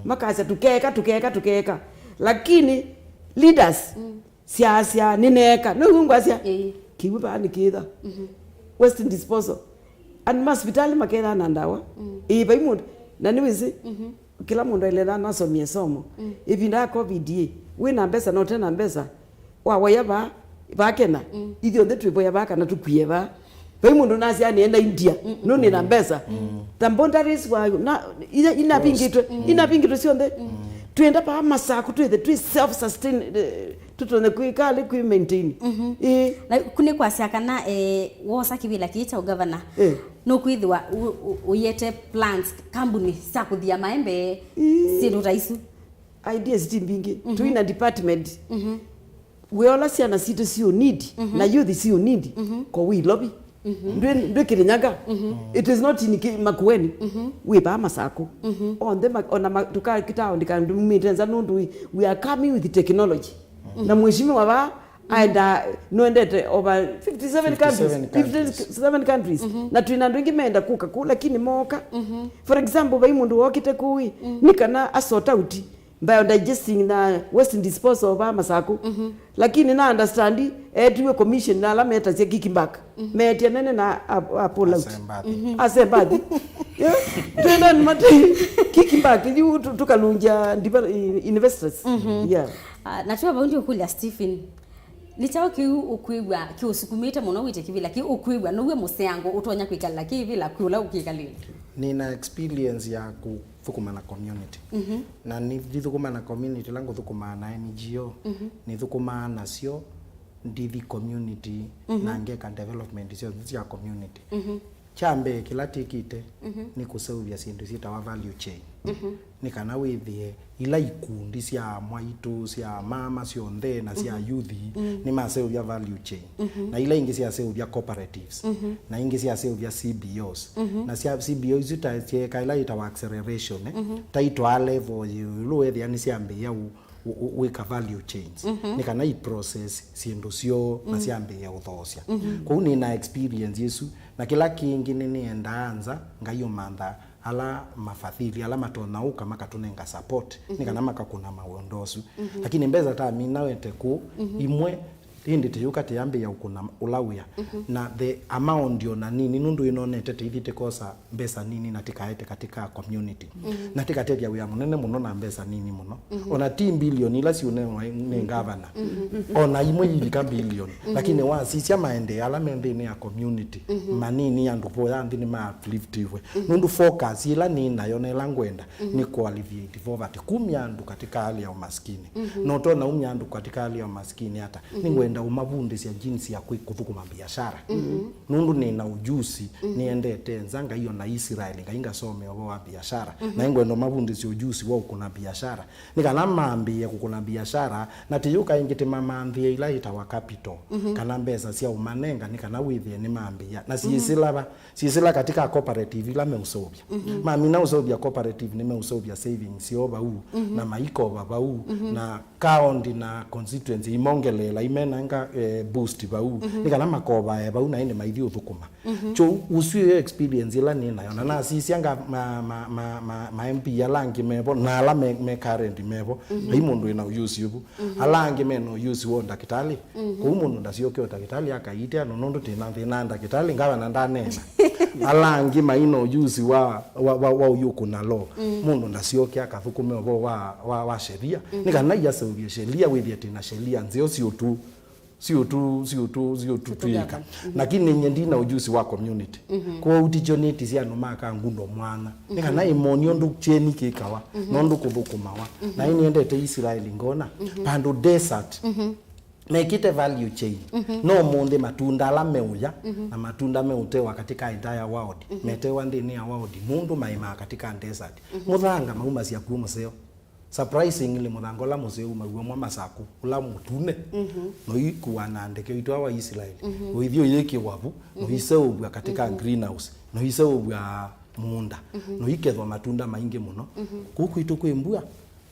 Makasya, "Tũkeeka, tũkeeka, tũkeeka." Lakini leaders syasya, "Nĩneeka." Nĩw'o ngwasya, kĩw'ũ vaa nĩkĩtha. Waste disposal. And masivitali makethaa na ndawa. Ĩĩ, vai mũndũ. Na nĩwĩsĩ, kĩla mũndũ ailethana asomie somo. Ĩvinda ya covid ĩ, wĩ na mbesa na ũte na mbesa, wawoya vaa, vaa Kenya, ithyonthe twĩvoya vaa kana tũkwie vaa. Vai mũndũ nasya nĩenda India, no nĩ na mbesa. The boundaries wa, na, ina-, inavingĩtwe, inavingĩtwe syonthe. Twĩenda vaa Masaku twĩthe twĩ self sustain, eh, tũtonye kwĩka alĩ kwĩ maintain. Ĩĩ. Na kũ nĩ kwasya kana, eh, wosa kĩvĩla kĩĩ kya ũgavana, nũkwĩthĩwa ũ-, ũ-, ũyĩete plans, kambuni sya kũthia maembe, syĩndũ ta isu. Ideas ti mbingĩ. Twĩ na department. Wĩa ũla syana sitũ siũ need, na youth siũ need, ko wĩ Ilovi. Ndwĩ, ndwĩ Kirinyaga. It is not in Ki-, Makueni. Wĩ vaa Masaku. Onthe ma-, ona ma-, tũkakĩtaa ndika ndumĩte nza nũndũ we, we are coming with technology. Na mheshimiwa vaa aenda, nũendete over fifty-seven countries. Fifty-seven countries. Fifty-seven countries. Na twĩ na andũ aingĩ meenda kũka kũu, lakini mooka. For example, vai mũndũ wokĩte kũu ĩ, nĩ kana a sort out biodigesting na waste disposal va Masaku. Lakini na understand, etiwe commission na ala metasya kickback. Meetie nene na a, a pull out. Asembathi. Asembathi. Yeah. Twenda ni mate kickback, yu tu-, tukalungia diver-, i-, investors. Yeah. Ah, na twa vau ndio kulia Stephen. Nĩ kyaũ kĩu ũkwĩw'a kĩũsukumĩte mũno wĩte kĩvĩla kĩu ũkwĩw'a now'o mũseango ũtonya kwĩkalĩla kĩvĩla kwĩ ũla ũkĩkalĩle? Nĩna experience ya kũthũkũma na community. Na nĩthũkũma na community ĩla ngũthũkũmaa na N G O, nĩthũkũmaa nasyo ndithi community na ngeka development syonthe sya community. Kya mbee kĩla twĩkĩte nĩ kũseũvya syĩndũ syĩtawa value chain. Nĩ kana wĩthĩe ila ikundi sya mwaitũ, sya mama syonthe na sya yuthi nĩmaseũvya value chain. Na ila ingĩ syaseũvya cooperatives. Na ingĩ syaseũvya C B Os. Na sya C B O isu ta syeka ila yĩtawa acceleration, eh? Ta itwaa level ĩũlũ wethĩa nĩsyambĩĩa ũ-, wĩka value chains, nĩ kana i process syĩndũ syoo na syambĩĩa ũthoosya. Kwoou nĩ na experience ĩsu, na kĩla kĩngĩ nĩ nĩendaa nza, Ngai ũmantha ala mafadhili, ala matonya ũka makatũnenga support, nĩ kana makakũna maũndũ asu. Lakini mbesa ta mina wete kũu, imwe ĩndĩ tĩyũka tĩyambĩĩa ũkũna ũla wĩa. Na the amount o na nini, nũndũ ĩnonete tĩithi tĩkosa mbesa nini na tĩkaete katika community. Na tĩkatethya wĩa mũnene mũno na mbesa nini mũno. Ona ti mbilioni ila siũnewa nĩ ngavana. Ona imwe yivika mbilioni. Lakini wasisya maendeeo ala me nthĩnĩ ya community, manini andũ voya nthĩ nĩ ma upliftiwe. Nũndũ focus ĩla nĩ nayo na ĩla ngwenda nĩ kũ alleviate poverty, kumya andũ katika hali ya umaskini. Na ũtonya umya andũ katika hali ya umaskini ata? Nĩngwenda ũmavundĩsya jinsi ya kwĩ-, kũthũkũma biashara. Nũndũ nĩ na ujuzi, nĩendete nza, Ngai ona Israeli, Ngai ngasomea ũvoo wa biashara. Na nĩngwenda ũmavundĩsya ujuzi wa ũkũna biashara. Nĩ kana mambĩĩe kũkũna biashara, na tĩyũka ĩngĩ tĩmamanthĩe ila ĩtawa capital, kana mbesa sya ũmanenga, nĩ kana wĩthĩe nĩmambĩĩa. Na syĩsĩla va? Syĩsĩla katika cooperative ila meũseũvya. Mamina ũseũvya cooperative, nĩmeũseũvya savings yoo vau, na maikova vau, na county na constituency imongeleela, imenanga, eh, boost vau, nĩ kana makovae vau, na ĩndĩ maithi ũthũkũma. Kyu, ũsu ĩyo experience ĩla nĩ nayo, na nasisya nga ma, ma, ma, ma, ma M P ala angĩ mevo, na ala me, me current mevo, vai mũndũ wĩna ũyũsi ũvu. Ala angĩ mena ũyũsi wa ndakĩtalĩ. Kũu mũndũ ndasyoke ũtakĩtalĩ akaiite ano nũndũ tĩna thĩna ndakĩtalĩ, ngavana ndaneena. Ala angĩ maina ũyũsi wa, wa, wa, wa ũyũkũna law. Mũndũ ndasyoke akathũkũme ũvoo wa, wa, wa sheria. Nĩ kana iaseũvye sheria, wĩthĩe tĩna sheria nzeo siũtu, siũtu, siũtu, siũtũtwĩka. Lakini nye ndina ũyũsi wa community. Kwoou tikyo nĩtisye andũ ma Kangundo mwana. Nĩ kana ĩmonie ũndũ kyeni kĩkawa, na ũndũ kũthũkũmawa. Na ĩnĩendete Israeli ngona, vandũ desert, mekĩte value chain. No ũmũnthĩ matunda ala meũya, na matunda meũtewa katika entire world, metewa nthĩnĩ ya world, mũndũ maĩmaa katika desert. Mũthanga maumasya ku mũseo. Surprisingly, mũthanga ũla mũseo umaw'a mwa Masaku, ũla mũtune, noikuwa na ndeke ũitwawa Israeli. Ũithi ũyĩkĩwa vu, noiseũvw'a katika greenhouse, noiseũvw'a mũũnda, noikethwa matunda maingĩ mũno. Kũu kwitũ kwĩ mbua,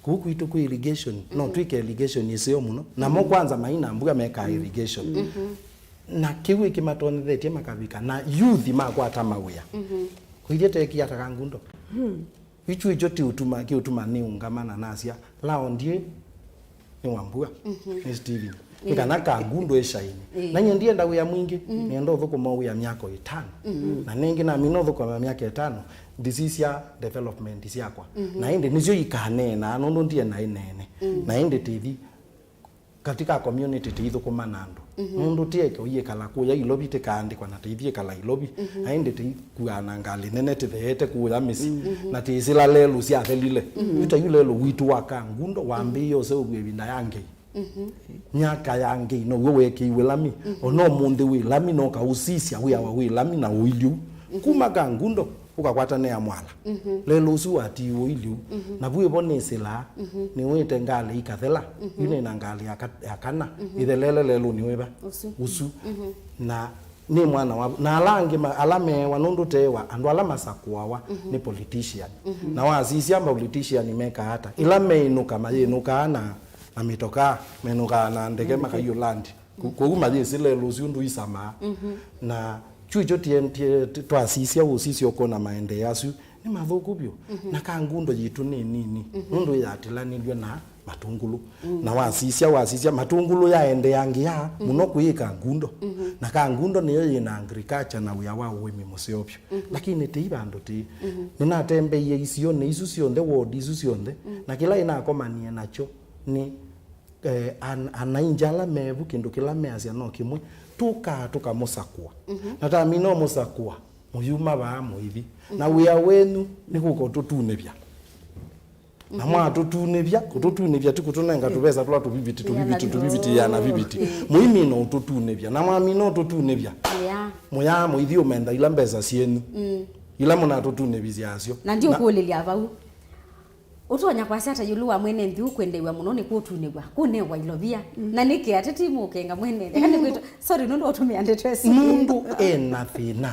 kũu kwitũ kwĩ irrigation, no twĩke irrigation ĩseo mũno. Namo kwanza maina mbua mekaa irrigation. Na kĩu ĩkĩmatonyethetye makavika, na youth makwata mawĩa. Kũithye tekia ta Kangundo. Ichu icho ti ũtuma, kĩũtuma nĩũngama na nasya, laondi nĩ wa mbua, nĩ Steven. Nĩ kana Kangundo ĩshaini. Na nyie ndienda wĩa mwingĩ, nĩenda ũthũkũma wĩa myaka ĩtano. Na nĩngĩ namina ũthũkũma myaka ĩtano, ndisisya development syakwa. Na ĩndĩ nĩsyo ikaneenaa, nũndũ ndiĩ na ĩneene. Na ĩndĩ tĩthi katika community tĩithũkũma na andũ. Nũndũ tieke ũyĩkala kũya Ilovi tĩkaandĩkwa na tĩithiĩkala Ilovi. Na ĩndĩ tĩikuaa na ngalĩ nene tĩtheete kũya mĩsyĩ. Na tĩsĩla lelũ syathelile. Yu ta yu lelũ witũ wa Kangundo wambĩĩe ũseũvw'a ĩvinda ya Ngei. Myaka ya Ngei now'o weekĩiwe lami. Ona ũmũnthĩ wĩ lami, no kaũsisya wĩawa wĩ lami na ũiliu. Kuma Kangundo ũkakwatanĩa mwala. Lelũ ũsu watiiwe ũiliu. Na vu ĩvo nĩsĩlaa, nĩwĩte ngalĩ ikathela. Yu nĩna ngalĩ ya ka-, ya kana. Ĩthelele lelũnĩ wĩva? Ũsu. Ũsu. Na nĩ mwana wa, na ala angĩ ma-, ala meewa nũndũ teewa, andũ ala masakũawa nĩ politician. Na wasisya politician mekaa ata? Ĩla meinũka, mayĩnũkaa na, na mĩtokaa, menũkaa na ndeke, makaiũ land. Kũ-, kwoou mayĩsĩ lelũ ũsu ũndũ isamaa. Na kyu ikyo tie-, tie-, ti-, twasisya ũsisya ũkona maendeeo asu nĩ mathũku vyũ. Na Kangundo yitũ nĩ nini, nũndũ yatilanilw'e na matũngũlũ. Na wasisya, wasisya, matũngũlũ yaendeangĩa mũno kwĩ Kangundo. Na Kangundo nĩyo yĩna agriculture na wĩa wa ũĩmi mũseo vyũ. Lakini tĩi vandũ tĩi. Nĩnatembeie isionĩ isu syonthe, ward isu syonthe, na kĩla ĩnakomanie nakyo nĩ eh, an-, anaingĩ ala me vu, kĩndũ kĩla measya no kĩmwe, tũkaa tũkamũsakũa. Na tamina ũmũsakũa, mũyuma vaa mũithi. Na wĩa wenyu nĩ kũka ũtũtunĩvya. Na mwatũtunĩvya, kũtũtunĩvya ti kũtũnenga tũvesa tũla tũviviti, tũviviti, tũviviti, yana viviti. Mũimina ũtũtunĩvya. Na mwamina ũtũtunĩvya, mũyaa mũithi ũmenda ila mbesa syenyu. Ila mũnatũtunĩvisya asyo. Na ndiũkũlĩlya vau. Ũtonya kwasya ata ĩũlũ wa mwene nthĩ ũkwendew'a mũno nĩ kũtunĩw'a, kũnewa ilovia? Mm. Na nĩkĩ ateti mũkenga mwene nthĩ? Kana nĩkwĩtwa, sorry, nũndũ ũtũmĩa ndeto ĩsu. Nũndũ ena thĩna.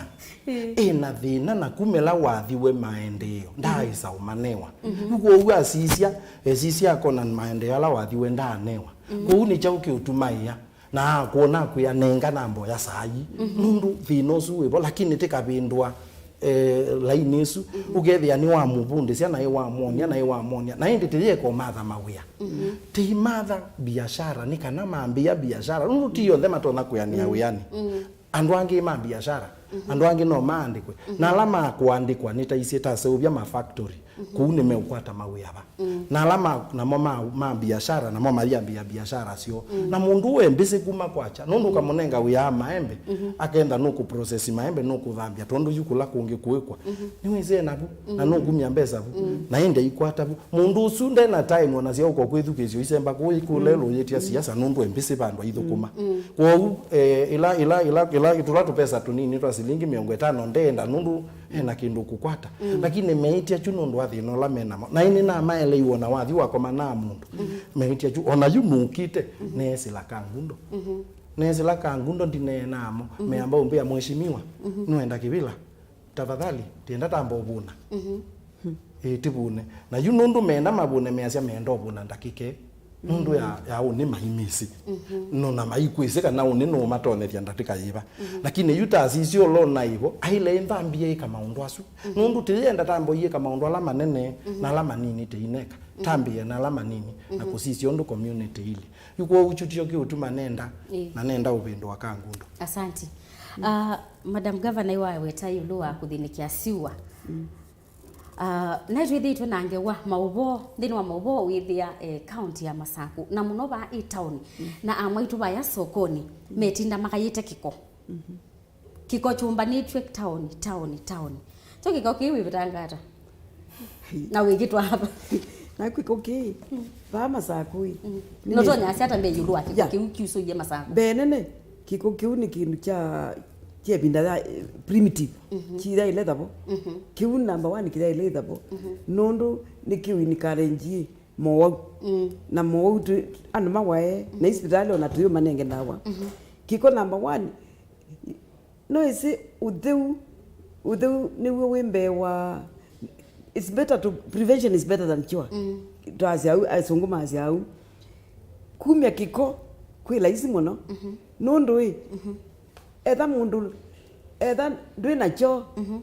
Eh. Ena thĩna na kumĩla wathiwe maendeeo, ndaaĩsa ũmanewa. Mhm. Yu kwoou asisya, esisya akona maendeeo ala wathiwe ndaanewa. Mm. Kwoou nĩ kyaũ kĩũtumaĩa? Na akwona akwĩa, "Nenga namba ũya saa ii." Mhm. Nũndũ thĩna ũsu wĩvo, lakini tĩkavĩndũa, eh, laini ĩsu, mhm, ũkethĩa nĩwamũvundĩsya, naĩ wamwonia, naĩ wamwonia. Na ĩndĩ tĩyeka ũmatha mawĩa. Mhm. Tĩimatha biashara, nĩ kana mambĩĩa biashara. Nũndũ ti onthe matonya kwĩanĩa, mhm, wĩanĩ. Mhm. Andũ angĩ ma biashara, mhm, andũ angĩ no maandĩkwe. Mhm. Na ala makũandĩkwa nĩ ta isyĩ ta seũvya ma factory. Mhm. Kũu nĩmeũkwata mawĩa va. Mm. Na ala ma, namo ma, ma biashara, namo mayambĩĩa biashara syoo. Mm. Na mũndũ ũũ e mbĩsĩ kuma kwakya, nũndũ, mhm, ũkamũnenga wĩa wa maembe, mhm, akenda nũkũ process maembe, nũkũthambya, tondũ yu kũla kũngĩ kũĩkwa. Mhm. Nĩwĩsĩ e navu, na, mhm, nũkumya mbesa vu, mm, na ĩndĩ aikwata vu. Mũndũ ũsu ndena time ona sya ũko kwĩthukĩĩsya isemba kũĩ kũla, mm, ĩlũyĩtya, mm, siasa, nũndũ e mbĩsĩ vandũ aithũkũma. Mm. Kwoou, eh, ĩla, ĩla, ĩla, ĩla tũla tũpesa tũnini twa silingi mĩongo ĩtano ndeenda, nũndũ ena kĩndũ kũkwata. Mm. Lakini meĩtya kyu nũndũ wa thĩna ũla menamo. Na ĩnĩ namaeleĩw'a na wathi wakoma na mũndũ. Mm-hmm. Meĩtya kyu, ona yu nũkĩte, mm-hmm, neesĩla Kangundo. Mm-hmm. Neesĩla Kangundo, ndineenamo. Mm-hmm. Meamba ũmbĩa, "Mheshimiwa, mm-hmm, nũenda kĩvĩla? Tafadhali, tienda tamba ũvũna." Mm-hmm. Ĩĩ, tĩvũne. Na yu nũndũ meenda mavũne, measya meenda ũvũna ndatĩka ĩĩ. Nũndũ ya, ya ũnĩ maimĩsĩ. Mhm. No na maikwĩsĩ kana ũnĩ nũũmatonyethya ndatĩka yĩva. Mhm. Lakini yu ta asisye ũla ũnaĩ vo, aĩle ĩnthambie ĩka maũndũ asu. Mhm. Nũndũ tĩyenda tambo iĩka maũndũ ala manene, mhm, na ala manini tĩineka. Mhm. Tambĩe na ala manini, na, mhm, kũsisya ũndũ community ilĩ. Yu kwoou kyu tyo kĩũtuma nenda, ĩĩ, na nenda ũvĩndũa Kangundo. Asanti. Mm. Ah, Madam Governor, iwaweta ĩũlũ wa kũthĩnĩkĩa siwa. Mm. Ah, naĩ twĩthĩĩtwe na ngewa maũvoo, nthĩnĩ wa maũvoo wĩthĩa, eh, kaunti ya Masakũ, na mũno vaa ĩ taoni, mm, na amwaitũ vaya sokoni, mm, metinda makayĩte kĩko. Mhm. Kĩko kyũmbanĩtw'e taoni, taoni, taoni. Kyo kĩko kĩĩ wĩvĩtanga ata? Na wĩkĩtwa ava? Na kĩko kĩĩ, mm, vaa Masakũ ĩ. Mm. Nĩ nũtonya asya ata mbee ĩũlũ wa kĩko, yeah, kĩu kĩusũie Masakũ? Mbee nene, kĩko kĩu nĩ kĩndũ kya, kya ĩvinda ya, eh, primitive. Mhm. Kĩyaĩle thavo. Mhm. Kĩu number one kĩyaĩle thavo. Mhm. Nũndũ nĩ kĩu encourage mowau. Mm. Na mowau tũ, andũ mawae, na, mhm, isipitalĩ ona tũyũmanenge ndawa. Mhm. Kĩko number one, no ĩsĩ ũtheu, ũtheu nĩw'o wĩ mbee wa, it's better to, prevention is better than cure. Mm. Twasya au, asũngũ masya au. Kumya kĩko kwĩ laisi mũno. Mhm. Nũndũ ĩ, mhm, etha mũndũ, etha ndwĩ nakyo, mhm,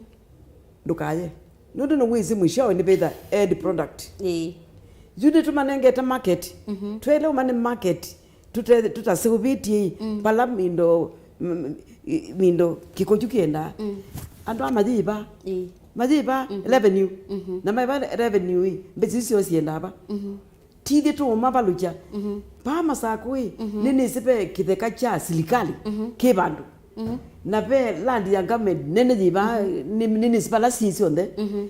ndũkaye. Nũndũ nĩwĩsĩ mwishowe nĩvetha end product. Ĩĩ. Yu nĩtũmanengete market. Mhm. Twaĩle ũmane market, tũte-, tũtaseũvĩtye ĩ, mm, vala mindo, m-, m-, i-, mindo kĩko kyu kĩendaa. Mm. Andũ aa mayĩva? Ĩĩ. Mayĩva, mhm, revenue? Mhm. Na maiva revenue ĩ, mbesa isu syoo siendaa va? Mhm. Ti ithyĩ tũũmavalũkya. Mhm. Vaa Masakũ ĩ, mhm, nĩnĩsĩ ve kĩtheka kya silikalĩ, mhm, kĩ vandũ. Mhm. Na ve land ya government nene yĩ vaa, mhm, nĩ, nĩnĩsĩ vala syĩ syonthe. Mhm.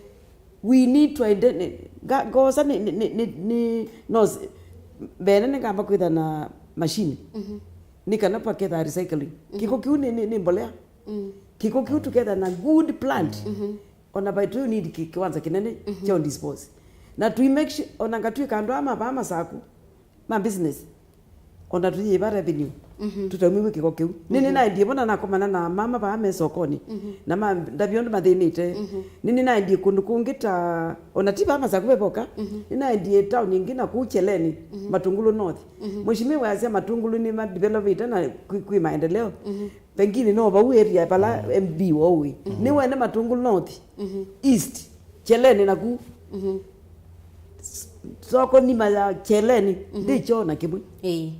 We need to ide-, nĩ, nga-, ngosa nĩ, nĩ, nĩ, nĩ, nĩ, no s-, mbee nene ngamba kwĩtha na machine. Mhm. Nĩ kana paketha recycling. Mhm. Kĩko kĩu nĩ, nĩ, nĩ mbolea. Mm. Kĩko kĩu tũketha na good plant. Mhm. Ona vai tũ need kĩ-, kĩwanza kĩnene, mhm, kya ũdispose. Na tũi make sure, ona ngatw'ĩka andũ aa ma vaa Masakũ, ma business, ona tũyĩva revenue, mhm, tũtaumĩw'e kĩko kĩu. Nĩ, mhm, nĩnaendie vo na nakomana na mama vaa me sokoni, mhm, na ma-, ndavya ũndũ mathĩnĩte. Mhm. Nĩ, nĩnaendie kũndũ kũngĩ ta, ona ti vaa Masakũ ve voka, mhm, nĩnaendie town ĩngĩ na kũu Kyeleni, mhm, Matungulu North. Mhm. Mheshimiwa asya Matungulu nĩmadevelopĩte na kwĩ, kwĩ maendeleo. Mhm. Pengine no vau area vala, mm, M B wa ũĩ. Mhm. Nĩwene Matungulu North, mhm, East, Kyeleni naku. Mhm. S-, soko nima ya Kyeleni, mhm, ndĩ kyoo na kĩmwe. Ĩĩ.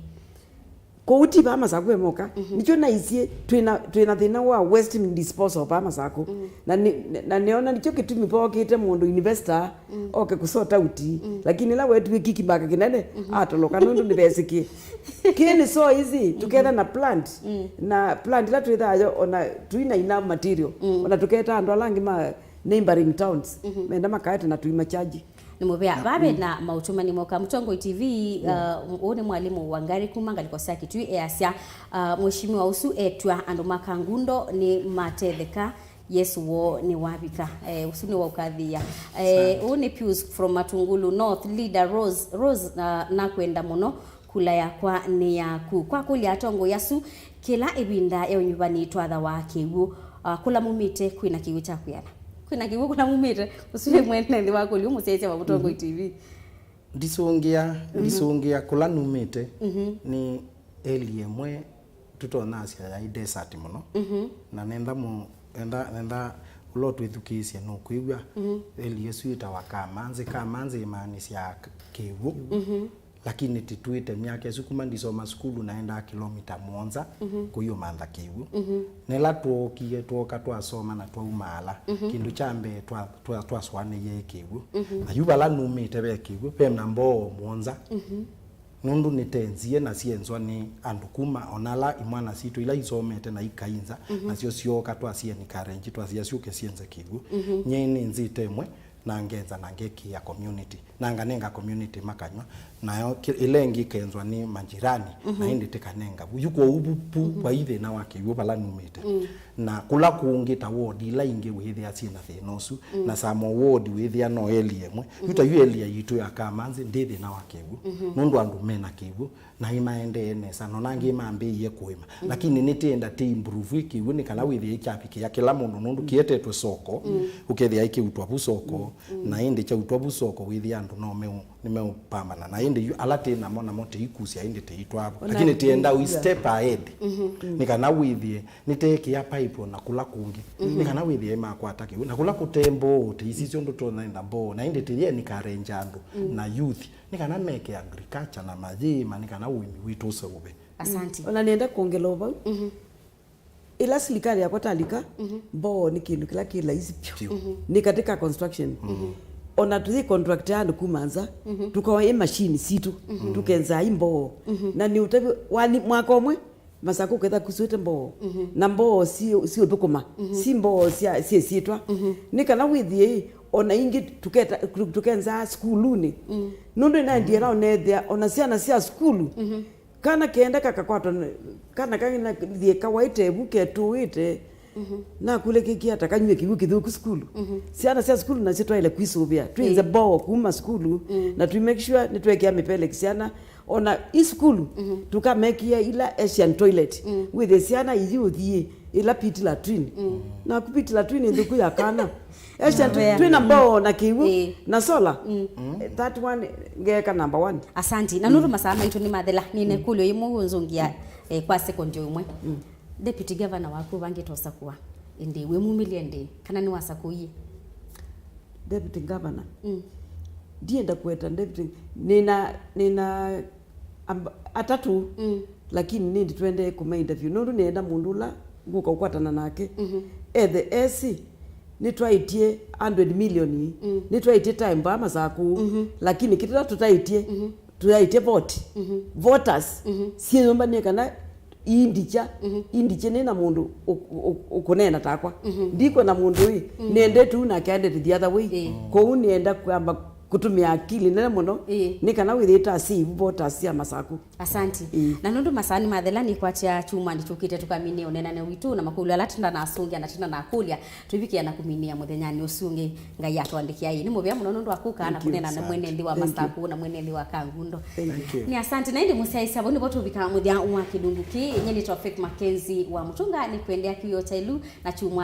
Kũu ti vaa Masakũ emoka. Mhm. Nĩkyo naisye twĩna, twĩna thĩna wa waste disposal vaa Masakũ. Mm. Na nĩ, na nĩona nĩkyo kĩtumi vokĩte mũndũ investor, mm, oke kũ sort out. Mm. Lakini ĩla wetiwe kiki baka kĩnene, mhm, atoloka nũndũ nĩvesĩkie. Kĩĩ nĩ so easy, mhm, tũketha na plant. Mm. Na plant ĩla twĩthaa yo, ona tũi na enough material, mm, ona tũketa andũ ala angĩ ma neighboring towns, mhm, menda makaete na tũima charge. Nĩ mũvea. Na, vave, mm, na maũtũmani moka. Mũtongoi T V, yeah, uh, ũũ nĩ mwalimũ Wangari kuma ngalĩko sya Kitui easya, uh, mheshimiwa ũsu etw'a andũ ma Kangundo nĩ matetheka Yesũ woo nĩwavika. Eh, ũsu nĩwaũkathĩĩa. Eh, ũũ nĩ Pius from Matungulu North, leader Rose. Rose, na, nakwenda mũno, kula yakwa nĩ yaku. Kwa kũlya atongoi asu, kĩla ĩvinda ya ũnyuvani twathawa kĩw'ũ. Ah, kũla mumĩte, kwĩna kĩw'ũ kya kwĩana? Kwĩna kĩw'ũ kũla mumĩte? Ũsu nĩ mwene nthĩ wa kũlya, mũsyaĩĩsya wa Mũtongoi T V. Ndisũngĩa, ndisũngĩa kũla numĩte nĩ area ĩmwe tũtonyasya yaĩ desert mũno. Na nenda mũ-, nenda, nenda ũla ũtwĩthukĩĩsye nũkwĩw'a. Area ĩsu yĩtawa Kamanzi. Kamanzi ĩmaanisyaa k-, kĩw'ũ. Lakini tĩtwĩte myaka ĩsu kuma ndisoma sukulu naendaa kĩlomita mũonza kũiũmantha kĩw'ũ. Na ĩla twookie, twooka twasoma na twaumaala, kĩndũ kya mbee twa-, twa-, twasũanĩie ĩ kĩw'ũ. Na yu vala numĩte ve kĩw'ũ, ve na mboo mũonza. Nũndũ nĩtenzie na syenzwa nĩ andũ kuma ona ala imwana sitũ ila isomete na ikainza, nasyo syooka twasya encourage, twasya syũke syenze kĩw'ũ. Nyie nĩnzĩte ĩmwe, na ngenza na ngekĩa community, na nganenga community makanywa, nayo ki-, ĩla ĩngĩ ĩkenzwa nĩ majirani, na ĩndĩ tĩkanenga vu. Yu kwoou vu, vu vai thĩna wa kĩw'ũ vala numĩte. Na kũla kũngĩ ta ward ila ingĩ wĩthĩa syĩ na thĩna ũsu, na some ward wĩthĩa no area ĩmwe. Yu ta yu area yitũ ya Kamanzi ndĩ thĩna wa kĩw'ũ, nũndũ andũ mena kĩw'ũ, na nĩmaendee nesa, na ona angĩ mambĩĩie kũĩma. Lakini nĩtĩenda tĩ improve ĩ kĩw'ũ nĩ kana wĩthĩe kyavikĩa kĩla mũndũ, nũndũ kĩetetwe soko, ũkethĩa ĩkĩutwa vu soko, na ĩndĩ kyautwa vu soko, wĩthĩa andũ no meũ-, nĩmeũpambana. Na ĩndĩ yu ala tĩ namo, namo tĩikusya, ĩndĩ tĩitwaa vo. Ona lakini tĩenda we step ahead, nĩ kana wĩthĩe nĩteekĩa pipe ona kũla kũngĩ, nĩ kana wĩthĩe makwata kĩw'ũ. Na kũla kũte mboo, tĩisisyo ndũtonya enda mboo, na ĩndĩ tĩyeni encourage andũ na youth, nĩ kana meke agriculture na mayĩĩma, nĩ kana ũĩmi witũ ũseũve. Asanti. Ona nĩenda kwongela o vau. Ĩla silikalĩ yakwa talika, mboo nĩ kĩndũ kĩla kĩ laisi vyũ. Vyũ. Nĩ katĩ ka construction. Ona tũyĩ contract andũ kuma nza, tũkaoa ĩ machine sitũ, tũkenza i mboo. Na nĩ ũtavĩ wa ni-, mwaka ũmwe, Masakũ ketha kuswĩte mboo, na mboo si, si ũthũkũma, si mboo sya, syĩ syĩtwa. Nĩ kana wĩthĩe, ona ingĩ tũketa-, tũ-, tũkenzaa sukulunĩ. Nũndũ ĩnaendie na ũnethĩa, ona syana sya sukulu, kana kenda kakakwatwa, kana kathie kawaĩte vu ketũĩte, nakũlĩkĩkia ta kanyue kĩw'ũ kĩthũku sukulu. Syana sya sukulu nasyo twaĩle kwisũvĩa, twĩnze mboo kuma sukulu, na twi make sure nĩtwekĩa mĩpeleki syana, ona i sukulu, tũkamekĩa ila Asian toilet. Wĩthĩe syana ithi ũthiĩ ila pit latrine. Naku pit latrine nthũku ya kana. Asian, twĩ na mboo na kĩw'ũ, na solar. That one, ngeeka number one. Asanti. Na nũndũ masaa maitũ nĩmathela, nĩna ĩkũlyo yĩmwe ũnzũngĩa, eh, kwa second ĩmwe. Deputy Governor waku ũvangĩte ũsakũa ĩndĩ, wĩmumĩlye ĩndĩ, kana nĩwasakũie? Deputy Governor. Ndienda kũweta deputy. Nĩna, nĩna amb-, atatũ, lakini nĩndĩ twendee kũma interview. Nũndũ nĩenda mũndũ ũla ngũka ũkwatana nake. Ethe esi, nĩtwaĩtye hundred million, nĩtwaĩtye time vaa Masakũ, lakini kĩtĩla tũtaĩtye, tũyaĩtye vote. Voters, syĩyũmbanĩe kana Ii ndikya, ii ndikya nĩ na mũndũ ũ-, ũ-, ũkũneena takwa. Ndikwona mũndũ ĩ, nĩendete ũu nake aendete the other way. Kwoou nĩenda kwamba kũtũmĩa akili nene mũno, nĩ kana wĩthĩe ta save voters sya Masakũ. Asanti. Na nũndũ masaa nĩmathela, nĩkwatya kyumwa nĩkyũkĩte tũkaminĩe ũneenany'a witũ na makũlyo ala tũtanasũngĩa na tũtanakũlya, tũivikĩa na kũminĩa mũthenyanĩ ũsu ũngĩ. Ngai atũandĩkĩa ĩ. Nĩ mũvea mũno nũndũ wa kũka na kũneena na mwene nthĩ wa Masakũ na mwene nthĩ wa Kangundo. Nĩ asante. Na ĩndĩ mũsyaĩĩsya, vau nĩvo tũvikaa mũthya wa kĩlungu kĩĩ. Nyie nĩtwa Faith Mackenzie wa Mũtũnga, nĩkwendea kĩw'ũ kya ĩlu na kyumwa